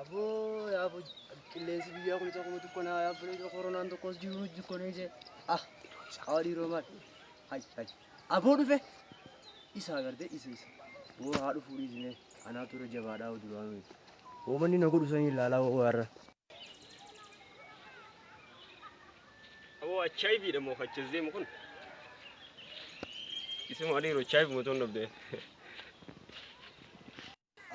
Aboo yaaboo qilleensi biyyaa kun tokkuma dukkanaa yaaboo koronaan tokkos jiru dukkaneesse. Ah haa dhiiroo maal hay hay aboo dhufe isa agarte isa isa boo haa dhufuu dhiisne anaatu irra jabaadhaa duraanuu miti. Hoomanni na godhu sanii ilaalaa hoo har'a. Aboo HIV dha moo kachis deemu kun? Isuma dhiiroo HIV motoon dhabde.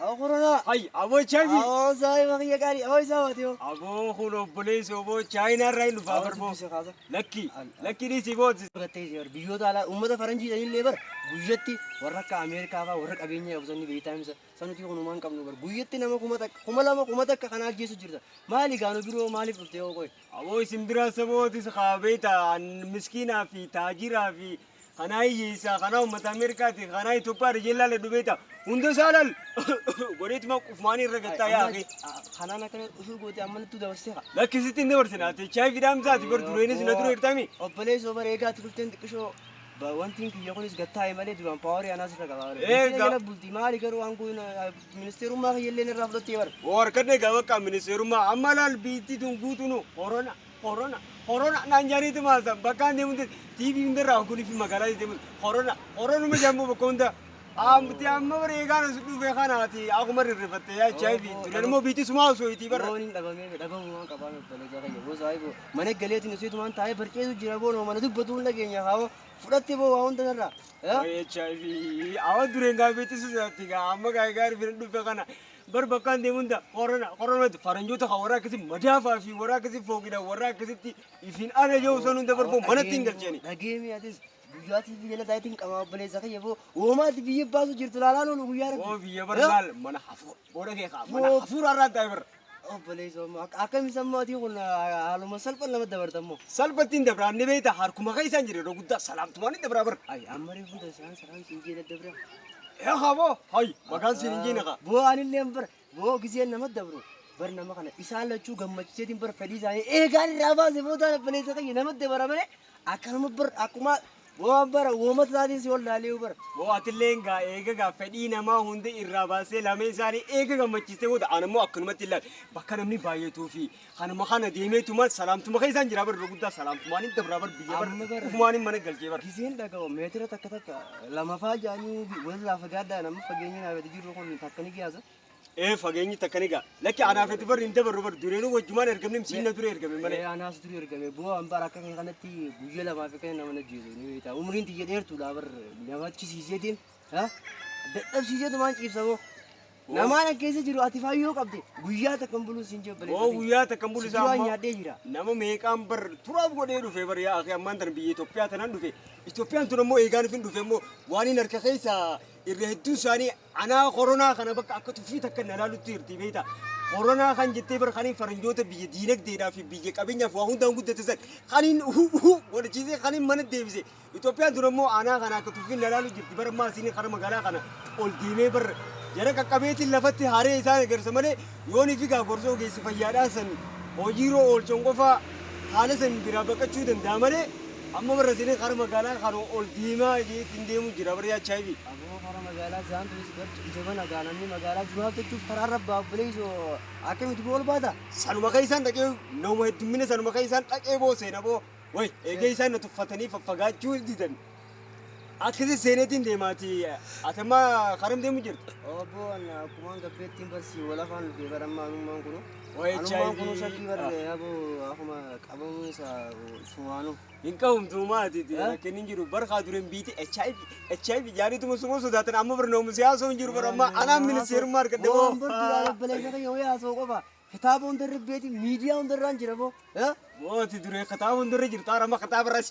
Aboo koronaa. Hay aboo HIV. Aboo saayiba kiyya qaalii aboo isaa baate hoo. Aboo kun obboleessi oboo Chaayinaa irraa hin dhufaa Aboo barboo. dubbise kaasa. Lakki lakki dhiisii booti. Gattee bar biyyoota alaa uummata faranjii sanillee bar guyyatti warra akka Ameerikaa fa'aa warra qabeenya qabu sanni beektaa himsa sanuti kunumaan qabnu bar guyyatti nama 1000 2000 1000 kana ajjeesu jirta maali gaanu biroo maaliif dhufte hoo qoy. Aboo isin biraa sabootis haa beektaa miskiinaa fi taajiraa fi kanaa hiyyeessaa kanaa uummata Ameerikaati kanaa Itoophiyaa rijeellaa ledhu beektaa hunda isaa laal godheetuma qufumaanii irra gattaa yaa'e. Kanaan akkana dhufuu goote amma nuttu dabarsite haa. Lakkisitti hin dabarsine ati HIV dhaamsaati bar dureenis na dura hirtami. Obboleessoo bar eegaa ati dhufteen xiqqishoo wantiin kiyya kunis gattaa'e malee duraan paawarii anaas irra qaba. Eega. Jala bulti maali garuu waan kun ministeerummaa kiyyallee irraa fudhattee bar. Warqadne gaa bakka ministeerummaa amma laal biitti tun guutuun korona korona korona naan jaaniitu maasan bakka deemu TV hundarraa kunii fi magaalaa deemu korona koronuma jambu bakka hunda. Amti amma bara eegaan as dhufe kanaati akkuma rirrifatte yaa HIV dureen immoo biitti sumaa osoo itti barra. Boon hin dhabamee dhabamuu waan qabaan obboleessa kiyya boo saahibu mana galeetiin useetumaan taa'ee barceetu jira boon mana dubbatu hin dhageenya haa fudhatte boo waa hunda narraa. HIV awa dureen gaa biitti susaatti gaa amma gaa gaarii fi dhufe kana bar bakkaan deemu hunda korona korona faranjoota kan warra akkasii madaafaa fi warra akkasii fooqidha warra akkasitti ifiin ala yoo san hunda barboo manatti hin galcheeni. Dhageemi atis guyyaatii fi jala taayitiin qaba obboleessa kiyya boo uumaati biyya baasu jirtu laalaan oolu guyyaa Oo rabbi. biyya bar maal mana hafuura booda kee kaa mana hafuura irraa ta'e bar. Obboleessa akkami sammaatii kun haaluma salphaan nama dabartammoo. Salphatti hin dabraa inni beekta harkuma kee isaan jira yeroo guddaa salaamtumaan hin dabraa bar. Ay amma reefu hunda isaan salaan siin jeela dabra. Ee haboo hay maqaan siin hin jeene kaa. Boo anillee bar boo giseen nama dabru bar nama kana isaan lachuu gammachiiseetiin bar fedhii isaanii eegaan irraa baase boodaan obboleessa kiyya nama dabara malee akkanuma bar akkuma boo bara uumata isaatiin si wallaalee bar. Boo atillee gaa eega gaa fedhii namaa hunda irraa baasee lameen isaanii eega gammachiistee booda an ammoo akkanumatti ilaal bakka namni baay'atuu fi kanuma kana deemeetuma salaamtuma kee isaan jira bar yeroo guddaa salaamtumaan hin dabraa bar biyya bar Amma bar- ufumaan hin mana galchee bar. Giseen dhaga'u meetira takka takka lama faa jaanii walirraa fagaadhaa nama fageenya naafate jirru kun takka ni giyaasa. Ee fageenyi takka ni gaa lakki anaafetti bar hin dabarru bar dureenuu wajjumaan ergamne siin na dura ergame malee. Ee anaas duri ergame boo an bara akka kee kanatti guyya lamaa fi kana nama najjeesu ni beekta. Umriin tiyya dheertuudha bar nama achisiiseetiin dadhabsiiseetumaan ciibsa boo. Namaan as keessa jiru ati faayyoo qabde guyyaa takka hin buluun siin jebbalee. Boo guyyaa takka hin bulu isaa Duraan ammoo nyaadhee jira. nama meeqaan bar turaaf godhee dhufe bar yaa akhi ammaan tana biyya Itoophiyaa tanaan dhufe Itoophiyaan tun ammoo eegaan ifin dhufe ammoo waan hin harka keessa irra hedduun isaanii anaa koronaa kana bakka akka tuffii takka na laalutti jirti beekta koronaa kan jettee bar kaniin faranjoota biyya diinagdeedhaa fi biyya qabeenyaaf waa hundaan guddate san kaniin godhachiisee kaniin mana deebise Itoophiyaan tun ammoo anaa kana akka tuffiin na laalu jirti bar ammaa isiin kara magaalaa kana ol deemee bar jara qaqqabeetiin lafatti haree isaan agarsiisa malee yoon fi gaa gorsoo geessi fayyaadhaa san hojiirra oolchan qofa haala san biraa baqachuu danda'a malee amma barra isiin kara magaalaa kana ol deemaa jeetiin deemu jira bar yaa HIV. Aboo kara magaalaa isaan tunis bar jabana gaa namni magaalaa jiraaf jechuuf karaa rabbaa obboleessoo akkamitti boo ol baata? Sanuma kan isaan dhaqee nama heddummina sanuma kan isaan dhaqee boo seena boo way eegee isaan na tuffatanii faffagaachuu didan. Akkasi seeneetiin deemaati ati amma karam deemu jirta. Obbo akkumaan gabbeettiin barsii wal afaan dhufee bara amma anummaan kunu. Wayi Anummaan kunu HIV. shakkii barre aboo akkuma qabamuun isaa sumaanu. Hin qabamtu maati Eh? rakkinni hin jiru barqaa dureen biiti HIV HIV jaaniituma suma sodaatan amma barnoomu siyaasa hin jiru bara amma anaan ministeerummaa argadhe boo. Waan bar duraan obboleessa kiyya wayii haasoo qofa. Kitaaba hundarra beeti miidiyaa hundarraan jira boo. Mooti duree kitaaba hundarra jirta amma kitaaba irra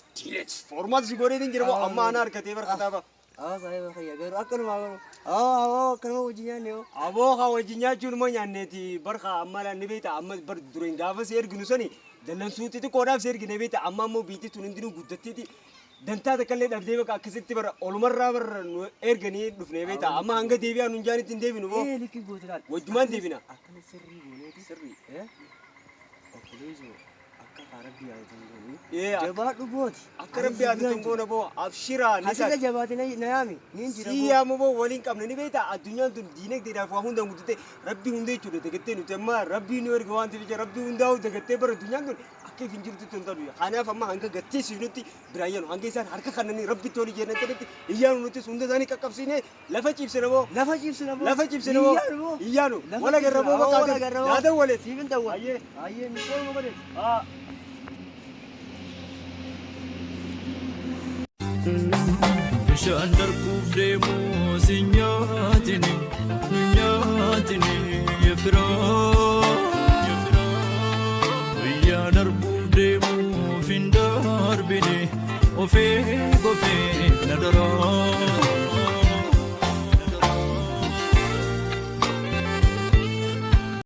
formaat si godhee hin jiru boo amma ana argatee bar kitaaba. Awwa saahiba kiyya garuu akkanuma garuu. Awwa awwa akkanuma wajjin nyaanne hoo. Aboo haa wajjin nyaachuun immoo nyaanneeti barqa amma ni beekta amma bar dureen gaafa si erginu sani dallansuu xixiqqoodhaaf si ergine beekta amma ammoo biitti tun hundinuu guddatteeti dantaa takka illee dhabdee bakka akkasitti bara olumarraa bara nu erganii dhufne beekta amma hanga deebi'aa nun jaanitti hin deebinu boo Ee likki goote laal. wajjumaan deebina. Akkana sirrii gooneeti. Sirrii. Obboleessoo Akka rabbi yaadatan goonu. Ee, Jabaadhu booti. Akka rabbi yaadatan goona boo abshiraa ni Asirra jabaate na yaami. Niin jira Si boo. yaamu boo waliin qabne ni beektaa addunyaan tun diinagdeedhaaf waa hundaan guddatte rabbi hunda jechuudha dagattee nuti amma rabbii nu erga waan ta'eef rabbi hundaa'u dagattee bara addunyaan tun akka if hin jirtutti hin ta'u. Kanaaf amma hanga gatteessifnutti biraan yaanu hanga isaan harka kannanii rabbi toli jennan ta'etti iyyaanu nutis hunda isaanii qaqqabsiinee lafa ciibsina boo. Lafa ciibsina boo. Lafa ciibsina boo. Iyyaanu boo. Iyyaanu. Lafa Wala garra boo ciibsina. bakka Wala garra boo. Yaada waleet. Siifin dawwa. Ayyee. Ayyee ni qooluma godhe. Haa. Bishaan darbuuf deemu si nyaatini, nu nyaatini efiroo. Guyyaa darbuuf deemuuf hin darbine, ofeeg ofeeg na daraa.